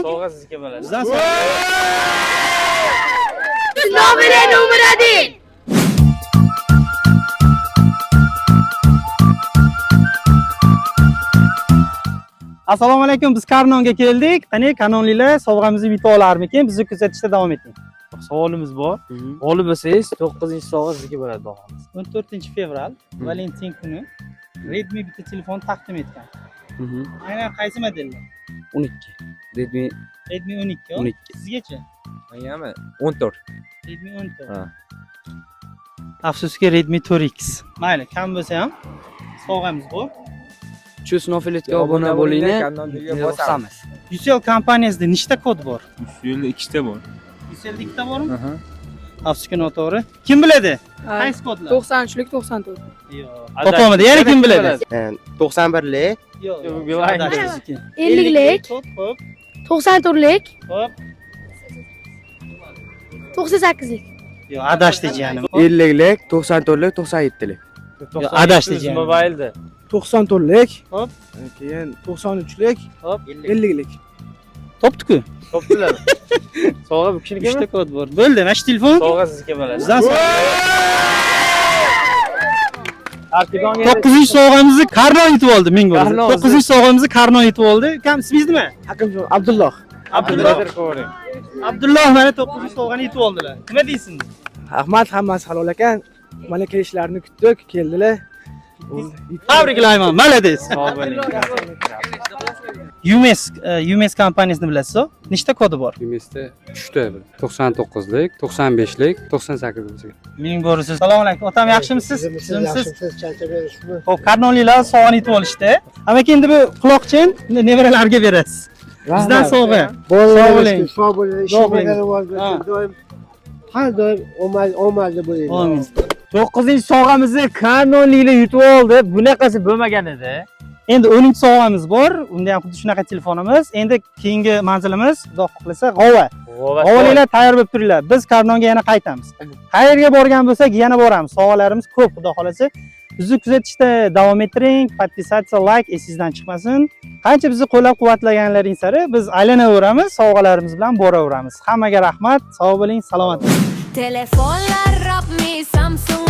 Sovg'a sizniki bo'ladi. Bizdan Номер номер один. Assalomu alaykum, biz Karnonga keldik. Qani, kanonliklar sovg'amizni yuta olarmikin? Bizni kuzatishda davom eting. Savolimiz bor. G'olib bo'lsangiz, 9-sovg'a sizniki bo'ladi, xudo xohlasa. 14-fevral Valentin kuni Redmi bitta telefon taqdim etgan. Aynan qaysi modelda? 12. Redmi Redmi 12. 12. Sizgacha? Mangami? 14. Redmi 14. Ha. Afsuski, Redmi 4X. Mayli, kam bo'lsa ham sovg'amiz bor. Chus Nofiletga obuna bo'linglar. Kanalga Bosamiz. Ucell kompaniyasida nechta kod bor? Yo'lda ikkita bor. Ucellda ikkita bormi? Afsuski, noto'g'ri. Kim biladi? Qaysi kodlar? 93lik, 94. Yo'q. Topolmadi. Yana kim biladi? 91lik. Yo'q. Yo'q, Beeline. Adashdingiz. 50lik, Kod, xo'p, 94lik, xo'p. 98lik. Yo'q, adashdik jiyanim. 50lik, 94lik, 97lik. Yo'q, adashdik jiyanim. Mobilda. 94lik. Hop. Keyin 93lik, Hop. 50lik. Topdi-ku. Topdilar. Sovg'a bu kishinikimi? Uchta kod bor. Bo'ldi, mana shu telefon. Sovg'a sizniki bo'ladi. Bizdan Arkigonga 9-chi sovg'amizni Karnon yutib oldi, ming bo'ldi. Karnon. 9-chi sovg'amizni Karnon yutib oldi. Kam ismingiz nima? Hakimjon Abdulloh. Abdulloh. Abdulloh mana 9-chi sovg'ani yutib oldilar. Nima deysiz? Rahmat, hammasi halol ekan. Mana kelishlarini kutdik, keldilar. Tabriklayman, молодец. Sog' bo'ling. UMS, UMS kompaniyasini bilasiz-ku? Nechta kodi bor? Yumesda 3 ta 99lik, 95lik, 98lik. Ming bo'risiz. Assalomu alaykum. Otam, yaxshimisiz? Tuzukmisiz? Xo'p, karnonliklar sovg'ani yutib olishdi. Amaki, endi bu quloqchin nevaralarga berasiz. Bizdan sovg'a. Sog' bo'ling. Sog' bo'ling, Sog' bo'ling. ishingizga rivoj bersin. Ha. Doim har doim omadli bo'ling. Amin. 9-sovg'amizni kanonliklar yutib oldi. Bunaqasi bo'lmagan edi. Endi 10-sovg'amiz bor. Unda ham xuddi shunaqa telefonimiz. Endi keyingi manzilimiz, Xudo xohlasa, G'ova. G'ovaliklar tayyor bo'lib turinglar. Biz Karnonga yana qaytamiz. Qayerga borgan bo'lsak, yana boramiz. Sovg'alarimiz ko'p, Xudo xohlasa. Bizni kuzatishda davom ettiring. Podpisatsiya, like esingizdan chiqmasin. Qancha bizni qo'llab-quvvatlaganlaring sari biz aylanaveramiz, sovg'alarimiz bilan boraveramiz. Hammaga rahmat. Sog' bo'ling, salomat bo'ling. Telefonlar Redmi, Samsung.